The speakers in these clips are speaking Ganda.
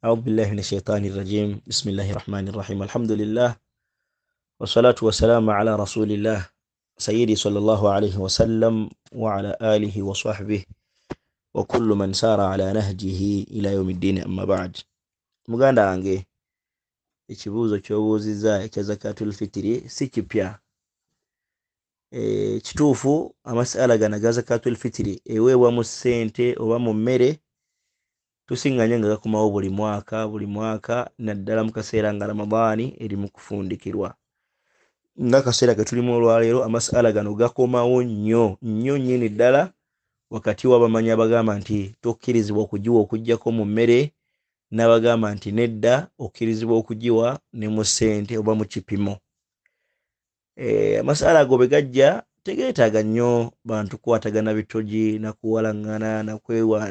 أعوذ بالله من الشيطان الرجيم. بسم الله الرحمن الرحيم. الحمد لله والصلاة والسلام على رسول الله سيدي صلى الله عليه وسلم وعلى آله وصحبه وكل من سار على نهجه إلى يوم الدين. أما بعد، muganda wange, ekibuuzo ky'obuuzizza ekya zakatul fitiri si kipya. Kituufu amasala gano aga zakatul fitiri eweebwa mu ssente oba mu mmere tusiŋŋanye nga gakomawo buli mwaka buli mwaka, naddala mu kaseera nga Ramadaani eri mu kufundikirwa, nga akaseera ke tulimu olwaleero. Amasala gano gakomawo nnyo nnyo nnyini ddala wakati w'abamanyi abagamba nti tokkirizibwa okugiwa okuggyako mu mmere, n'abagamba nti nedda, okkirizibwa okugiwa ne mu ssente oba mu kipimo. Amasala ago bwe gajja tegeetaaga nnyo bantu kukwatagana bitogi nakuwalaŋŋana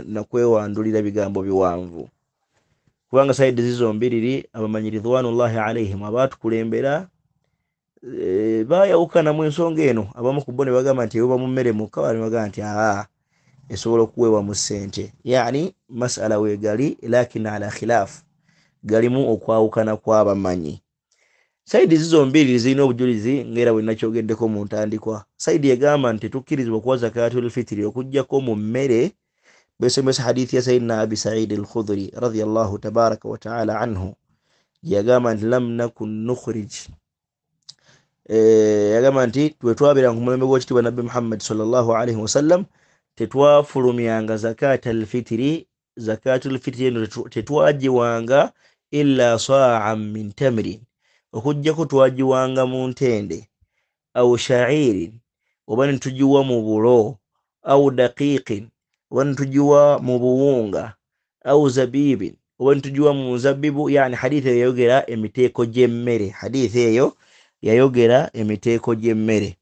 nakwewandulira bigambo biwanvu, kubanga side zizombiriri abamanyi ridwanullahi alaihim abaatukulembera baayawukana mu ensonga eno. Abamu ku bo ne bagamba nti eweebwa mu mmere mukka, ne bagamba nti aa, esobola okuweebwa mu ssente. Yani masala weegali, lakin ala khilaf, galimu okwawukana kw'abamanyi. Side zizombiriri zirina obujulizi, ngaera bwe nakyogeddeko mu ntandikwa. Side egamba nti tukkirizibwa okuwa zakatul fitiri okuggyako mu mmere besomesa hadithi ya Sayidina Abi Saidi al Khudri radiallahu tabaraka wataala anhu, gyeyagamba nti lam nakun nukhrij, yagamba nti bwe twabeeranga ku mulembe gw'ekitiibwa Nabbi Muhammad sallallahu alaihi wasallam tetwafulumyanga zakata alfitiri, zakatul fitiri eno tetwagiwanga illa sa'an min tamrin, okuggyako twagiwanga mu ntende, au sha'irin, oba ne tugiwa mu bulo, au daqiqin, oba ne tugiwa mu buwunga, au zabibin, oba ne tugiwa mu nzabibu. Yani hadithi eyo yayogera emiteeko gy'emmere, hadithi eyo yayogera emiteeko gy'emmere.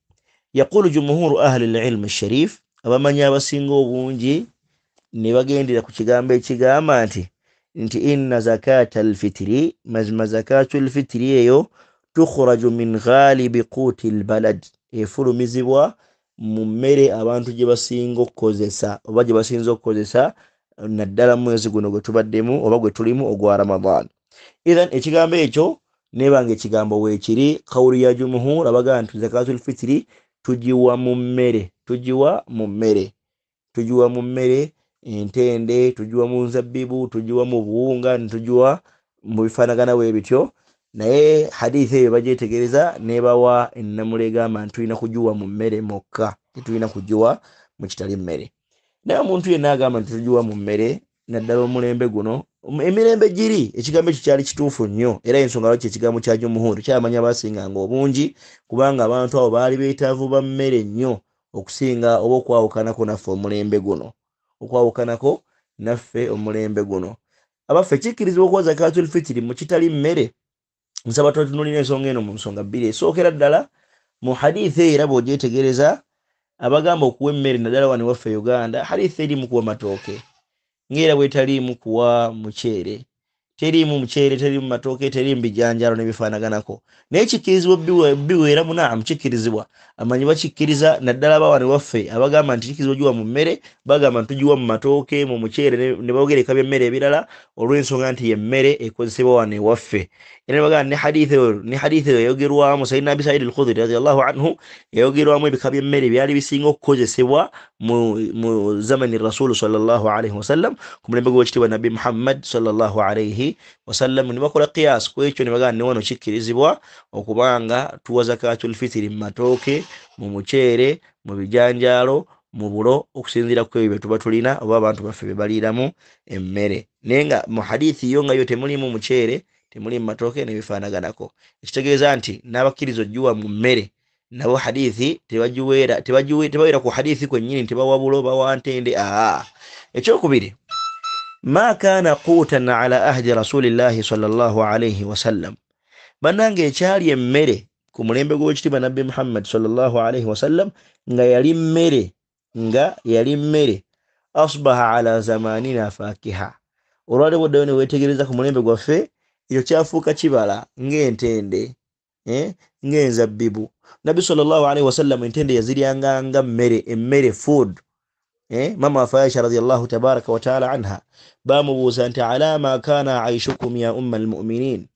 Yaqulu jumhuru ahli lilmi sharif, abamanyi abasinga obungi ne bagendera ku kigambo ekigamba nti inna zakata alfitiri, mazima zakatu lfitiri eyo tukhraju min ghalibi quuti lbalad, efulumizibwa mu mmere abantu gye basinga okukozesa oba gye basinza okukozesa, naddala mu mwezi guno gwe tubaddemu oba gwe tulimu ogwa Ramadan. Ithan ekigambo ekyo nebanga ekigambo weekiri kawuli ya jumhur abagamba nti zakatul fitiri tugiwa mu mmere, tugiwa mu mmere, tugiwa mu mmere entende, tugiwa mu nzabibu, tugiwa mu buwunga, netugiwa mu bifaanagana bwe bityo. Naye hadithi eyo bagyetegereza nebawa ennamula egamba nti tulina kugiwa mu mmere mokka, tetulina kugiwa mu kitali mmere. Naye omuntu yenna agamba nti tugiwa mu mmere, naddala omulembe guno, emirembe giri ekigambo ekyo kyali kituufu nnyo, era ensonga lwaki ekigambo kya jumuhuri kyamanya basinganga obungi, kubanga abantu abo baali beetaavu ba mmere nnyo okusinga oba okwawukanako naffe omulembe guno, okwawukanako naffe omulembe guno. Abaffe, kikkirizibwa okuwa zakatul fitiri mu kitali mmere? Nsaba twetunuulira ensonga eno mu nsonga bbiri. Esookera ddala mu hadithi eyo, era bw'ogyetegereza abagamba okuwa emmere naddala wano waffe Uganda, hadithi erimu kuwa matooke, ng'era bwetaliimu kuwa muceere, teriimu muceere, teriimu matooke, teriimu bijanjaalo n'ebifaanaganako. Naye kikkirizibwa biweeramu? Naamu, kikkirizibwa. Amanyi bakikkiriza, naddala abawano waffe abagamba nti kikkirizibwa giwa mu mmere, bagamba nti tugiwa mu matooke, mu muceere, ne boogera ebika by'emmere ebirala, olw'ensonga nti yemmere ekozesebwa wano ewaffe. Era ne bagamba ne hadithi eyo yayogerwamu Sayidina Abi Saidi al Khudri radiallahu anhu, yayogerwamu ebika by'emmere byali bisinga okukozesebwa mu zamani rasulu sallallahu alaihi wasallam, ku mulembe gw'ekitiibwa Nabbi Muhammad sallallahu alaihi wasallam. Ne bakola qiyas ku ekyo ne bagamba ne wano kikkirizibwa okubanga tuwa zakatul fitiri mu matooke, mu muceere, mu bijanjaalo, mu bulo, okusinziira ku ebyo bye tuba tulina oba abantu baffe bye baliiramu emmere. Naye nga mu hadithi yo nga yo temulimu muceere, temulimu matooke n'ebifaanaganako, ekitegeeza nti n'abakkiriza ogiwa mu mmere nabo hadithi tebagiweera, tebawera ku hadithi kwennyini, tebawa bulo, bawa ntende. Aa, ekyokubiri, ma kana quutan ala ahdi rasulillahi sallallahu alaihi wasallam, bannange ekyali emmere ku mulembe gw'ekitiibwa Nabbi Muhammad sallallahu alaihi wasallam, nga yali mmere, nga yali mmere, asbaha ala zamanina fakiha. Olwali bwoddayo ne weetegereza ku mulembe gwaffe, ekyo kyafuuka kibala ng'entende, ng'enzabbibu. Nabbi sallallahu alaihi wasallam entende yaziryanga nga mmere, emmere, food. Mama waffe Aisha radiyallahu tabaraka wa taala anha bamubuuza nti ala ma kana aishukum ya umma almuminin,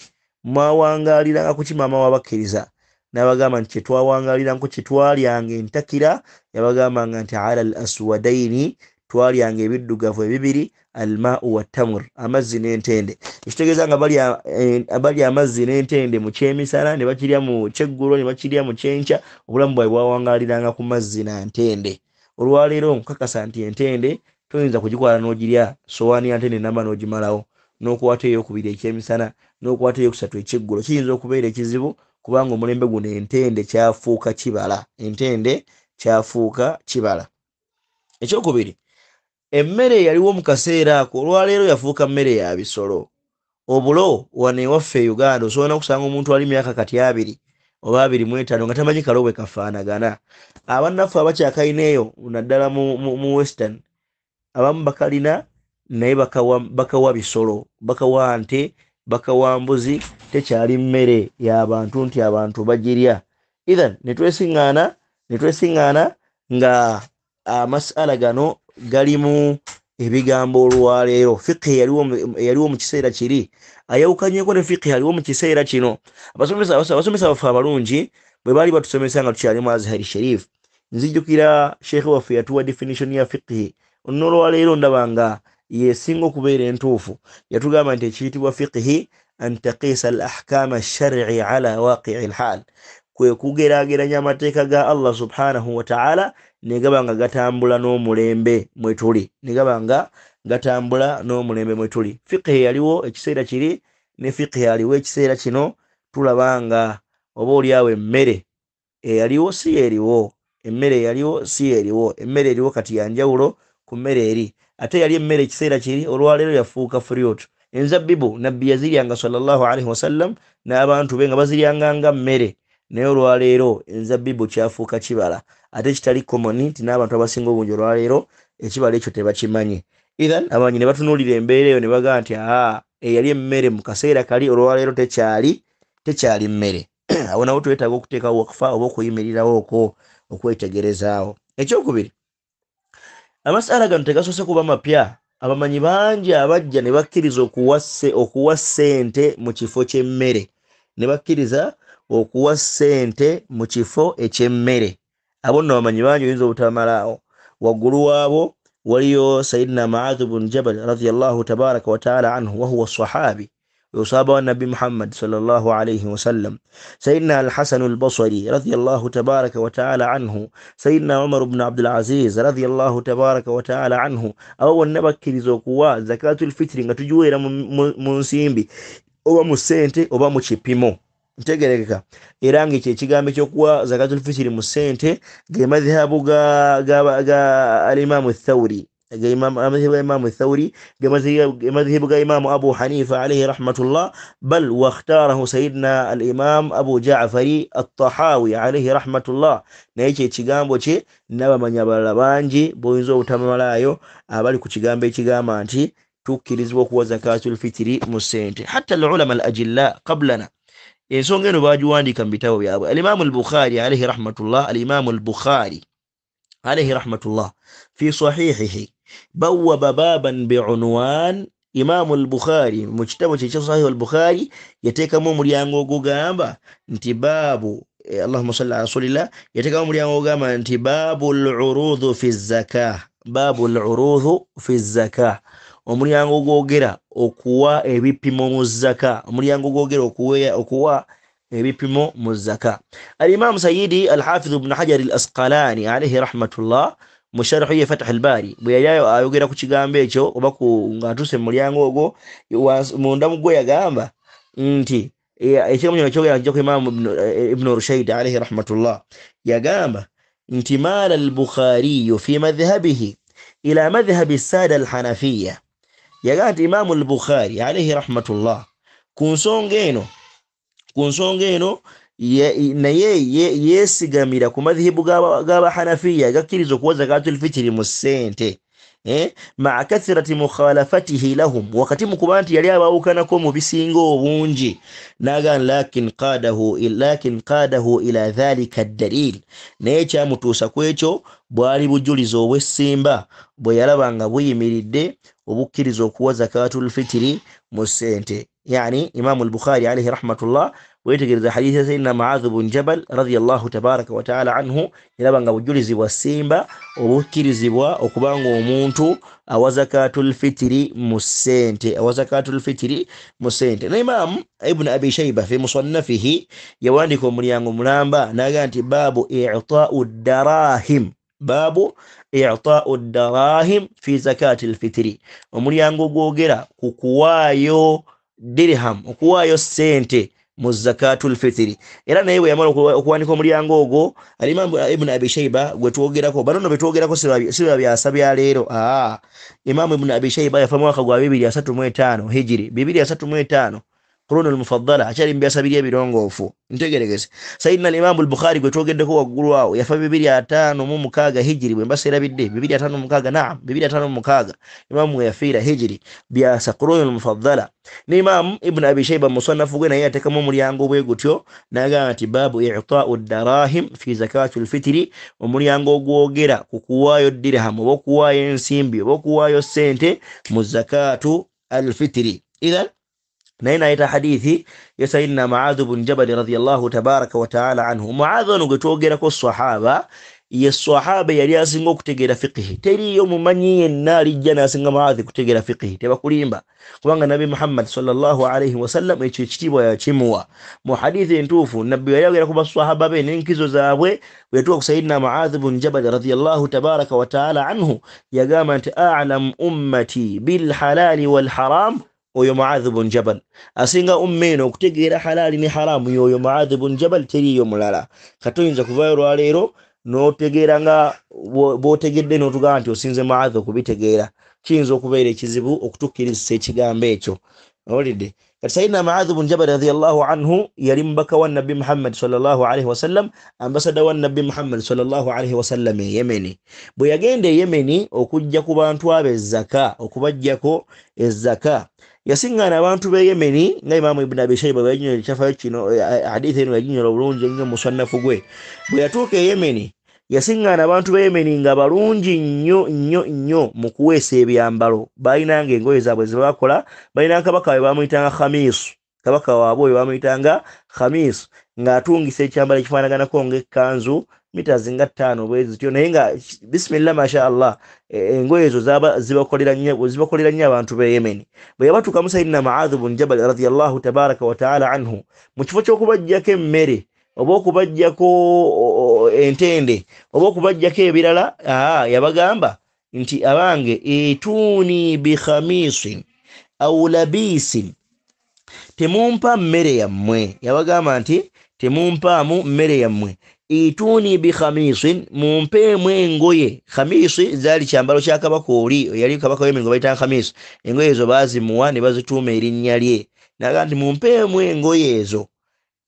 mwawangaliranga kuki mama wabakkiriza? N'abagamba nti kyetwawangalirangako kyetwalyanga entakira. Yabagambanga nti ala al aswadaini, twalyanga ebiddugavu ebibiri, almau wattamur, amazzi n'entende. Ekitegeeza nga balya amazzi n'entende mu kyemisana, ne bakirya mu kyeggulo, ne bakirya mu kyenkya. Obulamu bwabwe bwawangaliranga ku mazzi na ntende. Olwaleero nkakasa nti entende toyinza kugikwala n'ogirya sowaani ya ntende namba n'ogimalawo, n'okwata eyokubiri ekyemisana, n'okwata eyokusatu ekyeggulo. Kiyinza okubeera ekizibu kubanga omulembe guno entende kyafuuka kibala, entende kyafuuka kibala. Ekyokubiri, emmere eyaliwo mu kaseera ako olwaleero yafuuka mmere ya bisolo. Obulo wano ewaffe e Uganda osobola n'okusanga omuntu ali myaka kati 20 oba 25 nga tamanyi kalo bwe kafaanagana. Abannaffe abakyakayina eyo naddala mu western abamu bakalina naye bakawa bisolo, bakawa nte, bakawa mbuzi, tekyali mmere y'abantu nti abantu bagirya. Ithan ne twesiŋŋaana nga amasala gano galimu ebigambo. Olwaleero fiqhi eyaliwo mu kiseera kiri ayawukanyeko ne fiqhi aliwo mu kiseera kino. Abasomesa baffe abalungi bwe baali batusomesa nga tukyali mu Azhari Sharif, nzijjukira sheekhe waffe yatuwa definition ya fiqhi. N'olwaleero ndaba nga yesinga okubeera entuufu. Yatugamba nti ekiyitibwa fiqhi an taqisa al ahkama alshar'i ala waqii lhal, kwe kugeraageranya amateeka ga Allah subhanahu wa ta'ala ne gaba nga gatambula n'omulembe mwe tuli, ne gaba nga gatambula n'omulembe mwe tuli. Fiqhi yaliwo ekiseera kiri ne fiqhi aliwo ekiseera kino, tulaba nga oba oliawo emmere eyaliwo si eriwo, emmere eyaliwo si eriwo. Emmere eriwo kati yanjawulo ku mmere eri. Ate yali emmere ekiseera kiri, olwaleero yafuuka fruit. Enzabibu nabbi yaziryanga sallallahu alaihi wasallam n'abantu be nga baziryanga nga mmere, naye olwaleero enzabibu kyafuuka kibala ate kitali common nti n'abantu abasinga obungi olwaleero ekibala ekyo tebakimanyi. Ithan abamanyi ne batunuulira embeera eyo ne bagamba nti aa, eyali emmere mu kaseera kali olwaleero tekyali mmere. Awo nawo twetaaga okuteekawo waqfa oba okuyimirirawo okwo okwetegerezaawo. Ekyokubiri, amasala gano tegasoose kuba mapya. Abamanyi bangi abajja ne bakkiriza okuwa ssente mu kifo ky'emmere, ne bakkiriza okuwa ssente mu kifo eky'emmere. Abo nno abamanyi bangi oyinza obutamalaawo. Waggulu waabo waliyo Sayidina Maadhu bun Jabal radiallahu tabaraka wataala anhu, wahuwa sahabi, osahaba wa Nabbi Muhammad sallallahu alaihi wasallam, Sayidina Alhasanu Albasari radiallahu tabaraka wataala anhu, Sayidina Umar bnu Abdulaziz radiallahu tabaraka wataala anhu. Abo bonna bakkiriza okuwa zakatul fitiri nga tugiweera mu nsimbi oba mu ssente oba mu kipimo. Ntegerekeka era nga ekyo ekigambo ekyokuwa zakatul fitiri mu ssente ge madhihabu ga Alimamu Thauri, madhihabu ga Imamu Thauri, ge madhihabu ga Imamu Abu Hanifa alaihi rahmatullah, bal wakhtarahu Sayidina Alimam Abu Jafari Attahawi alaihi rahmatullah. Naye ekyo ekigambo kye n'abamanyi abalala bangi boyinza obutamalayo abali ku kigambo ekigamba nti tukkirizibwa okuwa zakatul fitiri mu ssente. Hatta alulama al ajilla qablana ensonga eno bagiwandiika mu bitabo byabwe. Alimamu Albukhari alaihi rahmatullah, Alimamu Albukhari alaihi rahmatullah fi sahihihi bawwaba baban biunwan. Imamu Albukhari mu kitabo kye ekya Sahihu Albukhari yateekamu omulyango ogugamba nti baabu allahumma salli ala rasulillah, yateekamu omulyango ogugamba nti baabu lurudhu fi zaka, baabu lurudhu fi zaka, omulyango gwogera okuwa ebipimo mu zaka, omulyango gwogera okuwa ebipimo mu zaka. Alimamu Sayidi Alhafidhu Bnu Hajari Al Asqalani alaihi rahmatullah mu sharhu ye Fatah Albari bwe yali ayogera ku kigambo ekyo oba ng'atuuse mu mulyango ogwo munda mu gwe yagamba nti ekigambo kino kyogera kijja ku Imamu Ibnu Rushaid alaihi rahmatullah, yagamba nti maala Albukhariyu fi madhhabihi ila madhhabi sada Alhanafiya. Yagamba nti Imamu Albukhari alaihi rahmatullah ku nsonga eno naye yeesigamira ku madhihibu g'abahanafiya gakkiriza okuwa zakatul fitiri mu ssente. Ma'a kathrati mukhalafatihi lahum, wakati mukuba nti yali abaawukanako mu bisinga obungi, naga lakin qadahu ila dhalika ad-dalil, naye kyamutuusa ku ekyo bwali bujulizi obw'essimba bwe yalaba nga buyimiridde obukkiriza okuwa zakatul fitiri mu ssente. Yani Imamu al-Bukhari alayhi rahmatullah wetegereza hadithi ya Sayyidina Muadh bin Jabal radhiyallahu tabaraka wa ta'ala anhu, yalaba nga bujulizi bwa ssimba obukkirizibwa okubanga omuntu awa zakatul fitiri mu ssente, awa zakatul fitiri mu ssente. Na Imam Ibn Abi Shayba fi musannafihi yawandiika omulyango mulamba n'agamba nti baabu i'ta'u darahim, baabu i'ta'u darahim fi zakatil fitiri, omulyango gwogera ku kuwaayo dirham, okuwaayo ssente mu zakatul fitiri. Era naye bwe yamala okuwanika omulyango ogwo, Alimamu Ibn Abi Shayba gwe twogerako, bano nno be twogerako si ba byasa bya leero. Imamu Ibn Abi Shayba yafa mwaka gwa 235 hijiri, 235 qurun al-mufaddala, akyali mu byasa biri ebirongoofu. Ntegeregese Sayyidina Imamu al-Bukhari gwe twogeddeko waggulu awo yafa 256 hijiri, bwe mba seerabidde 256, naam 256 Imamu we yafiira hijiri, byasa qurun al-mufaddala. Ne Imamu Ibn Abi Shayba musannafu gwe naye yateekamu omulyango bwe gutyo n'agamba nti baabu i'ta'u darahim fi zakatul fitiri, omulyango ogwogera ku kuwaayo dirham oba okuwaayo ensimbi oba okuwaayo ssente mu zakatu al-fitiri. Idhan naye nayita hadithi ya Sayyidina Muadh bin Jabal radhiyallahu tabaraka wa ta'ala anhu. Muadh ono gwe twogerako sahaba, ye sahaba yali asinga okutegeera fiqhi. Teriyo mumanyi yenna alijja n'asinga Muadh kutegeera fiqhi, tebakulimba, kubanga Nabi Muhammad sallallahu alayhi wasallam ekyo ekitiibwa yakimuwa. Mu hadithi entuufu Nabbi yali ayogera ku basahaba be n'enkizo zaabwe, bwe yatuuka ku Sayyidina Muadh bin Jabal radhiyallahu tabaraka wa ta'ala anhu yagamba nti a'lamu ummati bil halali wal haram, oyo Muadh bin Jabal asinga umma eno okutegeera halali ne haramu, yoyo Muadh bin Jabal, teriyo mulala. Katoyinza kuvaayo lwaleero n'otegeera nga bw'otegedde n'otugamba nti osinze Muadh okubitegeera, kiyinza okubeera ekizibu okutukkiriza ekigambo ekyo. Owulidde? Kati Sayyidina Muadh bin Jabal radhiyallahu anhu yali mubaka wa Nabbi Muhammad sallallahu alaihi wasallam, ambasada wa Nabbi Muhammad sallallahu alaihi wasallam e Yemeni. Bwe yagenda e Yemeni okujja ku bantu abo ezzaka, okubaggyako ezzaka, yasiŋŋaana abantu b'e Yemeni nga Imaamu Ibn Abi Shayba bwe yaginyola ekyafayo kino, hadithi eno yaginyola obulungi ennyo musannafu gwe. Bwe yatuuka e Yemeni yasiŋŋaana abantu b'e Yemeni nga balungi nnyo nnyo nnyo mu kuweesa ebyambalo. Baalinanga engoye zaabwe ze baakola, balina kabaka we baamuyitanga Khamisu, kabaka waabwe oyo baamuyitanga Khamisu, ng'atungisa ekyambalo ekifaanaganako ng'ekkanzu mita zinga 5 bwe zityo, naye nga bismillah masha Allah engoye ezo zibakolera nnyo abantu b'e Yemeni. Bwe yabatuuka Sayyidina Muadh bin Jabal radhiyallahu tabaraka wa ta'ala anhu, mu kifo ky'okubaggyako emmere oba okubaggyako entende oba okubaggyako ebirala, yabagamba nti abange ituuni bi khamisin aw labisin, temumpa mmere yammwe. Yabagamba nti temumpaamu mmere yammwe, ituuni bi khamisin, mumpeemu engoye. Khamisi zaali kyambalo kya kabaka oli yali kabaka w'Yemeni gwe bayita Khamisi. Engoye ezo baazimuwa ne bazituuma erinnya lye. N'agamba nti mumpeemu engoye ezo,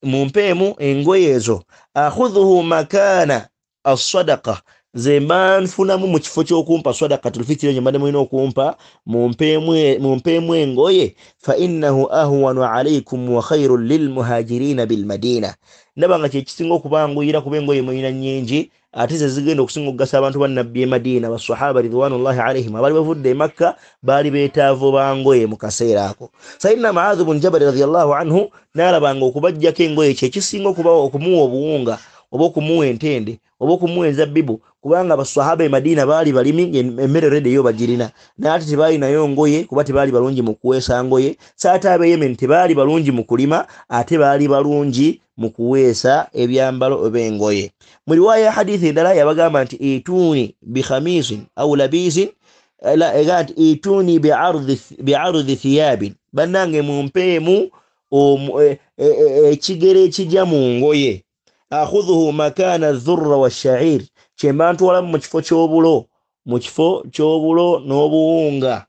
mumpeemu engoye ezo, akhudhuhu makana as-sadaqa, nze mba nfunamu mu kifo ky'okumpa sadaqatul fitri gye mbadde mulina okumpa, mumpeemu engoye, fa innahu ahwanu alaykum wa khairun lilmuhajirina bilmadina. Ndaba nga kye kisinga okubanguyira kuba engoye mulina nnyingi, ate ze zigenda okusinga okugasa abantu ba Nabbi e Madiina, basahaba ridwanullahi alaihim abaali bavudde e Makka baali beetaavu ba ngoye mu kaseera ako. Sayyidina Muadh bin Jabal radhiyallahu anhu n'alabanga okubaggyako engoye kye kisinga okumuwa obuwunga oba okumuwa entende oba okumuwa enzabbibu, kubanga abasahaba e Madiina baali balimi, emmere redi yo bagirina, naye ate tebaalinayo ngoye kuba tebaali balungi mu kuweesa ngoye. So ate ab'e Yemen tebaali balungi mu kulima, ate baali balungi mu kuweesa ebyambalo oba engoye. Mu riwaaya ya hadithi endala yabagamba nti ituuni bi khamisin aw labisin, ega nti ituuni bi'ardi thiyabin, bannange mumpeemu ekigere ekijja mu ngoye, akhudhuhu makana dhurra wash-sha'ir, kyemba ntwalamu mu kifo ky'obulo, mu kifo ky'obulo n'obuwunga,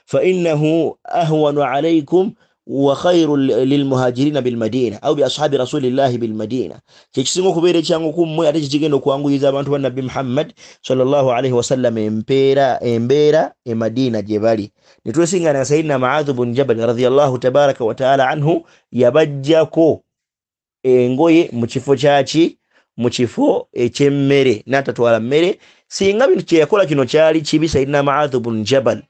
fa innahu ahwanu alaykum Wa khairu lilmuhajirina bilmadina au bi ashabi rasulillahi bilmadina, kyekisinga okubeera ekyangu ku mmwe ate kikigenda okwanguyiza abantu ba Nabbi Muhammad sallallahu alaihi wasallam embeera e Madina gye bali. Ne twesingana Sayyidina Muadh bun Jabal radhiyallahu tabaraka wa taala anhu yabajjako engoye mu kifo kyaki, mu kifo eky'emmere, n'atatwala mmere. Singa bintu kye yakola kino kyali kibi, Sayyidina Muadh bun Jabal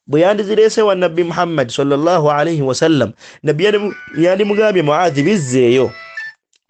bwe yandizireese wa Nabbi Muhammad sallallahu alaihi wasallam, Nabbi yandimugambye, Muadhi, bizzeeyo,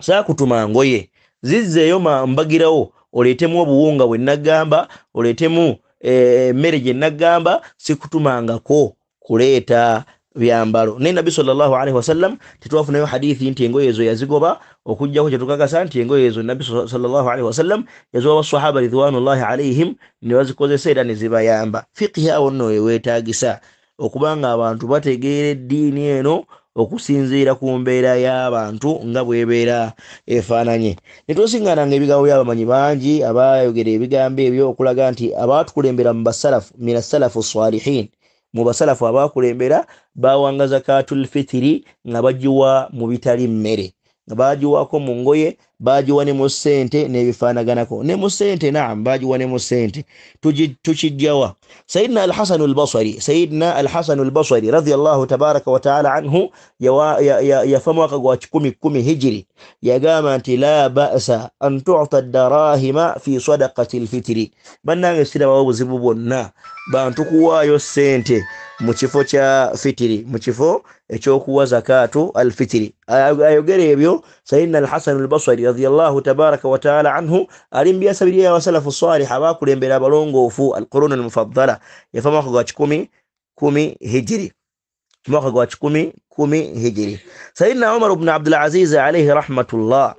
saakutuma ngoye, zizzeeyo mbagirawo, oleetemu obuwunga bwe nagamba, oleetemu emmere gye nagamba, sikutumangako kuleeta byambalo. Naye Nabbi sallallahu alaihi wasallam tetwafunayo hadithi nti engoye ezo yazigoba, okuggyako kyetukakasa nti engoye ezo Nabbi sallallahu alaihi wasallam yaziwa basahaba ridwanullahi alaihim ne bazikozesa era ne zibayamba. Fiqihi awo nno weweetagisa okubanga abantu bategeera eddiini eno okusinziira ku mbeera y'abantu nga bw'ebeera efaananye. Ne twesiŋŋaananga ebigambo by'abamanyi bangi abayogera ebigambo ebyo okulaga nti abaatukulembera mu basalafu, mina salafu salihin, mu basalafu abakulembera bawanga zakatul fitiri nga bagiwa mu bitali mmere, nga bagiwako mu ngoye, bagiwa ne mu ssente n'ebifaanaganako, ne mu ssente. Naam, bagiwa ne mu ssente. Tukijjawa? Sayidina Alhasanu Albasari, Sayidina Alhasanu Albasari radiyallahu tabaraka wataala anhu yafa mwaka gwa 110 hijiri, yagamba nti la ba'sa an tuta darahima fi sadaqati lfitiri. Bannange, sirabawo buzibu bwonna bantu kuwaayo ssente mu kifo kya fitiri, mu kifo ekyokuwa zakatu alfitiri. Ayogera ebyo Sayidina Alhasan Albasari radiyallahu tabaraka wataala anhu, ali mubyasabiri abasalafu salih abakulembera abalongoofu, alqurun almufaddala. Yafa mwaka gwa 110 hijiri, mwaka gwa 110 hijiri. Sayidina Umar bnu Abdulaziz alaihi rahmatullah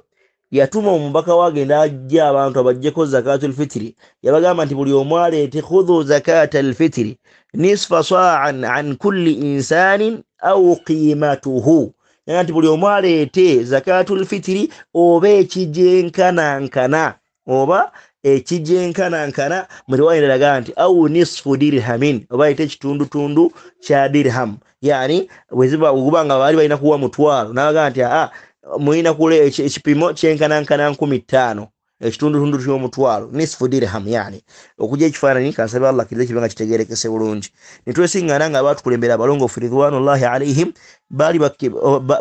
yatuma omubaka wagenda ajja abantu abajjeko zakatul fitiri. Yabagamba nti buli omu aleete, khudhu zakata alfitiri nisfa sa'an an kulli insanin au qimatuhu, yaga nti buli omu aleete zakatul fitiri oba ekijenkanankana, oba ekijenkanankana. Mu riwaya endala nti au nisfu dirhamin, oba aleete ekitundutundu kya dirham. Yani bweziba okuba nga baali balina kuwa 500, nabaga nti aa, mulina kule ekipimo kyenkanankana 5,000, ekitundutundu ky'omutwalo, nisfu dirham. Yani okujja ekifaananyi, kansabe Allah akkirize kibe nga kitegerekese bulungi. Ne twesiŋŋaana nga abaatukulembera abalongoofu ridwanullahi alaihim baali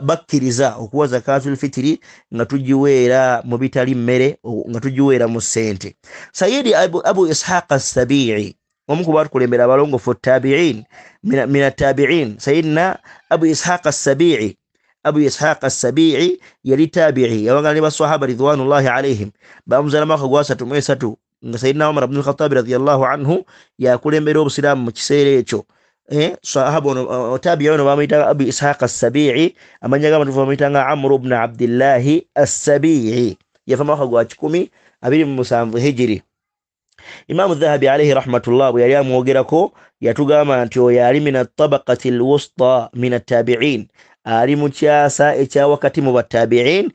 bakkiriza okuwa zakatul fitiri nga tugiweera mu bitali mmere, nga tugiweera mu ssente. Sayidi Abu Ishaq Assabii, omu ku baatukulembera abalongoofu tabiin, min attabiin, Sayidina Abu Ishaq Assabii, Abu Ishaq Assabii yali tabi'i, yawangala ne basahaba ridwanullahi alaihim. Bamuzala mwaka gwa 33 nga Sayidina Umar ibn al-Khattab radiyallahu anhu yakulembera obusiraamu mu kiseera ekyo. Sahaba ono, tabi'i ono, bamuyita Abu Ishaq Assabii, amanya g'amatuufu bamuyita nga Amru ibn Abdillahi Assabii. Yafa mwaka gwa 127 hijiri. Imamu Dhahabi alaihi rahmatullah bwe yali amwogerako yatugamba nti oyo ali min atabaqati alwusta min attabiin, ali mu kyasa ekya wakati mu batabiin.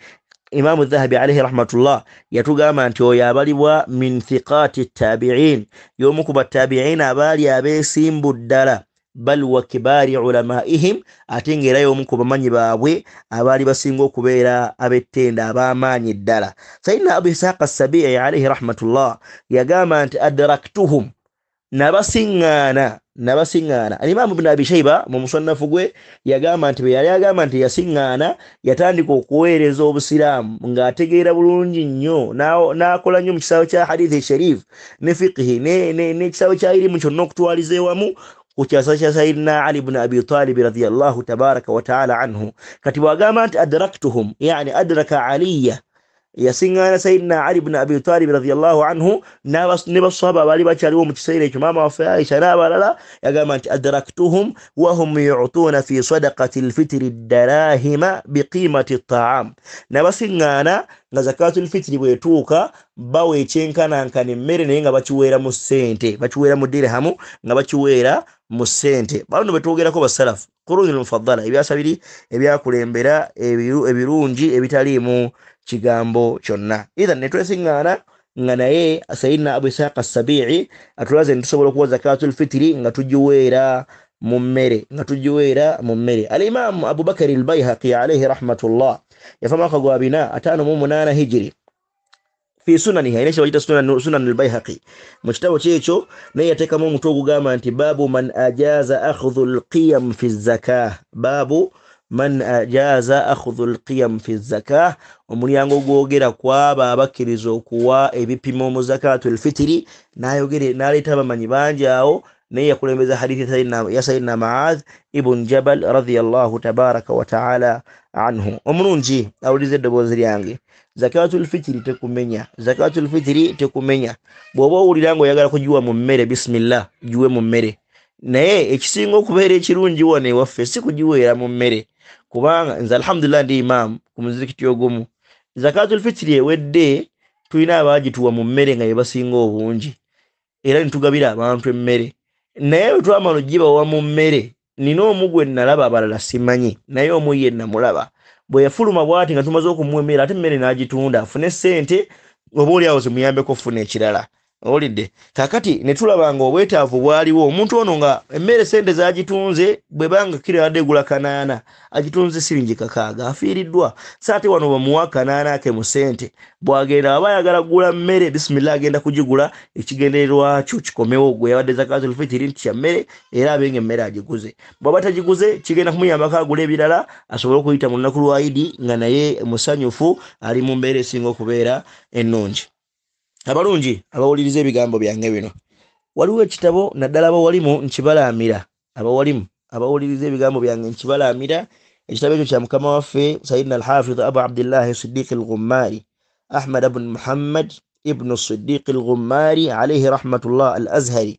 Imamu Dhahabi alaihi rahmatullah yatugamba nti oyo abalibwa min thiqati tabiin, y'omu ku batabiin abaali abeesimbu ddala, bal wa kibaari ulamaihim, ate ng'era y'omu ku bamanyi baabwe abaali basinga okubeera ab'ettenda ab'amaanyi ddala. Sayidina Abu Ishaqa Assabii alaihi rahmatullah yagamba nti adraktuhum, nabasiŋŋaana, nabasiŋŋaana. Alimamu Bnu Abi Shaiba mu musannafu gwe yagamba nti bwe yali agamba nti yasiŋŋaana, yatandika okuweereza obusiraamu ng'ategeera bulungi nnyo, n'akola nnyo mu kisaawe kya hadithi sharif ne fiqhi n'ekisaawe kya irimu kyonna okutwaliza ewamu ku kyasa kya Sayidina Ali bnu Abi Talibi radiyallahu tabaraka wataala anhu. Kati bw'agamba nti adraktuhum, yani adraka Aliya, yasiŋŋaana Sayidina Ali bnu Abi Talibi radiyallahu anhu ne basahaba abaali bakyaliwo mu kiseera ekyo, maama waffe Aisha n'abalala. Yagamba nti adraktuhum wahum yutuuna fi sadaqati lfitiri darahima biqimati taam, nabasiŋŋaana nga zakatul fitiri bwetuuka bawa ekyenkanankana emmere, naye nga bakiweera mu ssente, bakiweera mu dirhamu, nga bakiweera mu ssente. Bano betwogerako basalafu, quruni lmufaddala, ebyasa biri ebyakulembera ebirungi ebitaliimu kigambo kyonna. Ithan netwesiŋŋaana nga naye Sayidina Abu Ishaqa Assabii atulaze nti tusobola okuwa zakatul fitiri nga tugiweera mu mmere, nga tugiweera mu mmere. Al-Imam Abu Bakr al-Bayhaqi alayhi rahmatullah yafa mwaka gwa 458 hijri fi sunanihi, alina kyebagiyita Sunan al-Bayhaqi. Mu kitabo kyekyo naye yateekamu omutwe ogugamba nti baabu man ajaza akhdhu al-qiyam fi zakah, baabu man ajaza akhdhu al-qiyam fi zakah, omulyango gwogera kwaba abakkiriza okuwa ebipimo mu zakatul fitri. N'ayogere n'aleeta abamanyi bangi awo, naye yakulembeza hadithi ya Sayyidina Muadh ibn Jabal radhiyallahu tabaraka wa taala anhu. Omulungi awuliza eddoboozi lyange, zakatul fitri tekumenya, zakatul fitri tekumenya. Bw'oba owulira ng'oyagala kugiwa mu mmere, bismillah, giwe mu mmere. Naye ekisinga okubeera ekirungi wano ewaffe si kugiweera mu mmere, kubanga nze alhamdulillah ndi imaamu ku muzikiti ogumu. Zakatul fitri ewedde tulina abaagituwa mu mmere nga ye basinga obungi, era ne tugabira abantu emmere. Naye bwe twamala ogibawa mu mmere, nina omu gwe nalaba, abalala simanyi, naye omu ye namulaba bwe yafuluma bw'ati nga tumaze okumuwa emmere, ate emmere n'agitunda afune ssente oba oli awo zimuyambeko okufuna ekirala. Owulidde? Kaakati ne tulaba nga obwetaavu bwaliwo, omuntu ono nga emmere ssente z'agitunze, bwe banga kiro yabadde egula 800, agitunze siringi 6, afiiriddwa. So ate wano bamuwa 800 ke mu ssente, bw'agenda aba ayagala kugula mmere, bismillah, agenda kugigula, ekigendererwa kyo kikomewo. Gwe yabadde zakatul fitri nti kya mmere, era abe nga emmere agiguze. Bw'aba tagiguze, kigenda kumuyambako agula ebirala, asobole okuyita mu lunaku lwa Idi nga naye musanyufu, ali mu mbeera esinga okubeera ennungi. Abalungi abawuliriza ebigambo byange bino, waliwo ekitabo naddala abawalimu nkibalaamira, abawalimu abawuliriza ebigambo byange nkibalaamira. Ekitabo ekyo kya mukama waffe Sayyidina Al-Hafidh Abu Abdillahi Siddiq Al-Ghummari, Ahmad ibn Muhammad ibn Siddiq Al-Ghummari alayhi rahmatullah Al-Azhari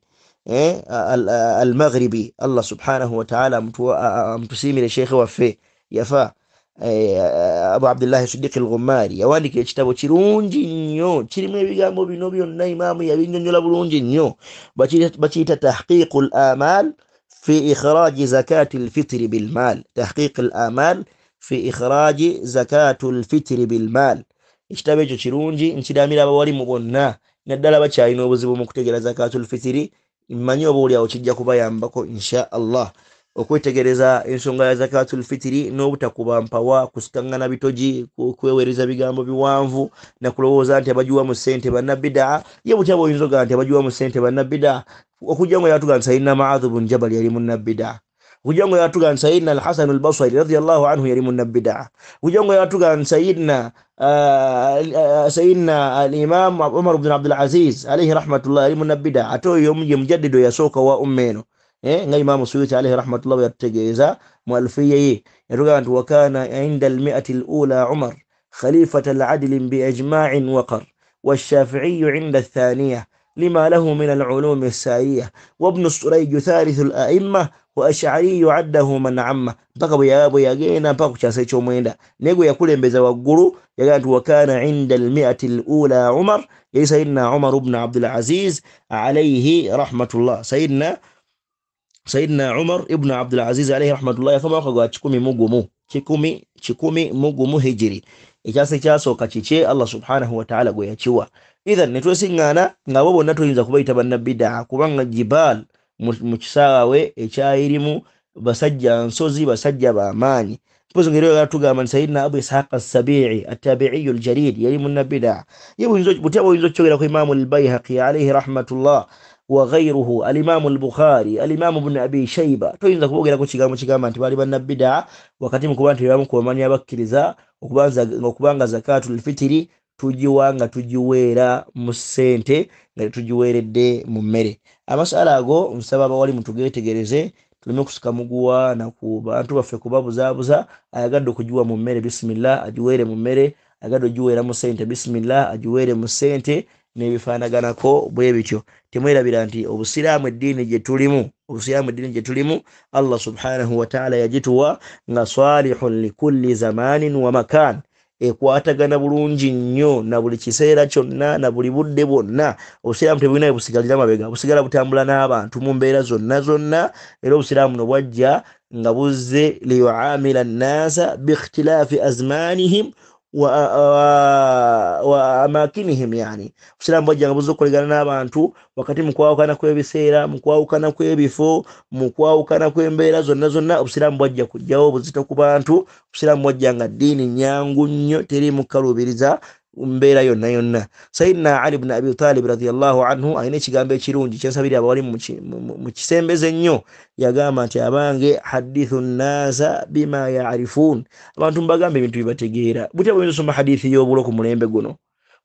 Al-Maghribi. Allah subhanahu wa ta'ala amutusiimire sheikhe waffe yafa. Abu Abdillahi Siddiq Al-Ghummari yawandiika ekitabo kirungi nnyo, kirimu ebigambo bino byonna, imaamu yabinnyonnyola bulungi nnyo. Bakiyita Tahqiqul Amal fi ikhraji zakatil fitri bil mal, Tahqiqul Amal fi ikhraji zakatul fitri bil mal. Ekitabo ekyo kirungi, nkiramira abawalimu bonna, naddala bakyalina obuzibu mu kutegeera zakatul fitri. Mmanyi oba oli awo kijja kubayambako insha Allah okwetegereza ensonga ya zakatul fitri n'obutakuba mpawa, kusikaŋŋana bitogi, kwewereza bigambo biwanvu na kulowooza nti abagiwa mu ssente bannabidaa. Ye butya bw'oyinza ogamba nti abagiwa mu ssente bannabidaa, okujja nga yatugamba nti Sayyidina Muadh ibn Jabal yali munnabidaa, okujja nga yatugamba nti Sayyidina Al-Hasan Al-Basri radhiyallahu anhu yali munnabidaa, okujja nga yatugamba nti Sayyidina Al-Imam Umar ibn Abdul Aziz alayhi rahmatullah yali munnabidaa. Ate oyo ye mujaddido yasooka wa umma eno, nga Imaamu Suyuti alayhi rahmatullah bwe yatutegeeza mu alfiya ye, yatugamba nti wakana inda almi'ati alula Umar khalifata al-adli bi-ijma'in waqar wash-Shafi'i inda ath-thaniya lima lahu min al-ulum as-sa'iya wa ibn Surayj thalith al-a'imma wa Ash'ari addahu man amma. Mpaka bwe yagenda mpaka ku kyasa eky'omwenda, naye gwe yakulembeza waggulu yagamba nti wakana inda almi'ati alula Umar, yali Sayyidina Umar ibn Abdul Aziz alayhi rahmatullah. Sayyidina Umar ibn Abdul Aziz alayhi rahmatullah yafa mwaka gwa 111 hijri. Ekyasa ekyasooka kikye Allah subhanahu wa ta'ala gwe yakiwa. Idhan ne twesiŋŋaana ng'abo bonna tuyinza kubayita bannabidaa, kubanga jibal mu kisaawe ekyayirimu basajja nsozi, basajja b'amaanyi. Mpozi ngeri oyagala tugamba nti Sayyidina Abu Ishaq as-Sabi'i at-Tabi'i al-Jalil yali munnabidaa. Ye butya bw'oyinza okukyogera ku Imaamu al-Bayhaqi alayhi rahmatullah wa ghayruhu, al-Imam al-Bukhari, al-Imam ibn Abi Shayba, toyinza kubogerako kigambo kigamba nti baali bannabidaa, wakati mu kuba nti bebamu ku bamanyi abakkiriza okubanga zakatul fitri tugiwa nga tugiweera mu ssente nga tetugiweeredde mu mmere. Amasala ago nsaba abawalimu tugeetegereze, tuleme kusika muguwa na ku bantu baffe kubabuzaabuza. Ayagadde okugiwa mu mmere, bismillah, agiweere mu mmere. Ayagadde ogiweera mu ssente, bismillah, agiweere mu ssente n'ebifaanaganako bwe bityo. Temwerabira nti obusiraamu eddiini gye tulimu, obusiraamu eddiini gye tulimu, Allah subhanahu wa ta'ala yagituwa nga salihun likulli zamanin wa makan, ekwatagana bulungi nnyo na buli kiseera kyonna na buli budde bwonna. Obusiraamu tebulina busigalira mabega, busigala butambula n'abantu mu mbeera zonna zonna. Era obusiraamu no bwajja nga buzze liyuamila nnasa biikhtilaafi azmanihim wa amakinihim. Yani obusiraamu bwajja nga buzza okukolegana n'abantu wakati mu kwawukana kw'ebiseera, mu kwawukana kw'ebifo, mu kwawukana kw'embeera zonna zonna. Obusiraamu bwajja kujjawo obuzito ku bantu. Obusiraamu bwajja nga ddiini nyangu nnyo, teri mukaluubiriza mbeera yonna yonna. Sayidina Ali bni Abi Talib radiallahu anhu alina ekigambo ekirungi kyensabirira abawali mu kisembeze ennyo. Yagamba nti, abange, hadithu nnasa bima yarifun, abantu mubagamba ebintu bibategeera. Butya bwoyinza okusoma hadithi y'obulo ku mulembe guno?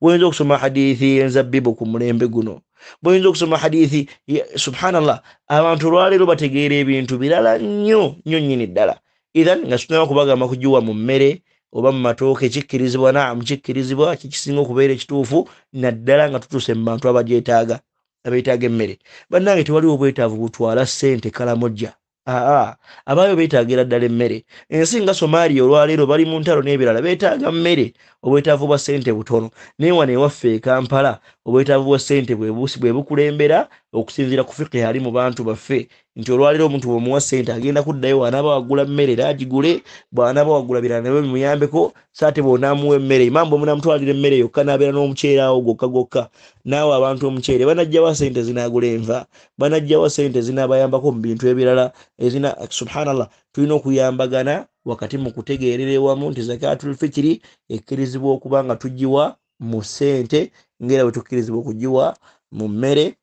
Bwoyinza okusoma hadithi y'enzabibu ku mulembe guno? Bwoyinza okusoma hadithi? Subhanallah, abantu olwaleero bategeera ebintu birala nnyo nnyo nnyini ddala. Ithan nga situnaba kubagamba kugiwa mu mmere oba mu matooke, kikkirizibwa, naamu kikkirizibwa, kikisinga okubeera ekituufu, naddala nga tutuuse mu bantu abagyetaaga, abeetaaga emmere. Bannange, tewaliwo obwetaavu butwala ssente kalamojja. Aa, abaayo beetaagira ddala emmere. Ensi nga Somalia olwaleero bali mu ntalo n'ebirala, beetaaga mmere, obwetaavu bwa ssente butono. Naye wano ewaffe e Kampala obwetaavu bwa ssente bwe bukulembera okusinziira ku fiqhi ali mu bantu baffe, nti olwaleero omuntu bw'omuwa ssente agenda kuddayo, bw'anaaba wagula mmere era agigule, bw'anaaba wagula birala naye bimuyambeko. So ate bw'onaamuwa emmere, imaamu bwe munaamutwalira emmere yokka n'abeera n'omuceere awo gwokka gwokka, naawe abantu omuceere, banajjawa ssente zinaagula enva? Banajjawa ssente zinaabayambako mu bintu ebirala ezina? Subhanallah, tulina okuyambagana wakati mu kutegeerera ewamu nti zakatul fitiri ekkirizibwa okuba nga tugiwa mu ssente ng'era bwe tukkirizibwa okugiwa mu mmere.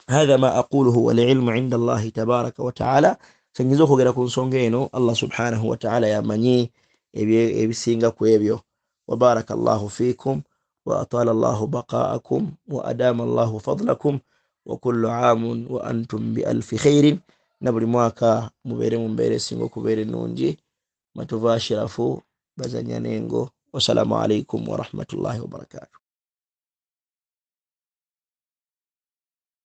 Hatha ma aquluhu walilmu inda Allahi tabaraka wataala. Kyenyinza okwogera ku nsonga eno, Allah subhanahu wataala yamanyi ebisinga ku ebyo. Wabaraka Llahu fikum wa atala Llahu baqaakum wa adama Llahu fadlakum wa kullu amun wa antum bi alfi khairin. Na buli mwaka mubeere mu mbeera esinga okubeera ennungi. Matuva Ashirafu bazanya n'engo. Wassalamu alaikum warahmatullahi wabarakatuh.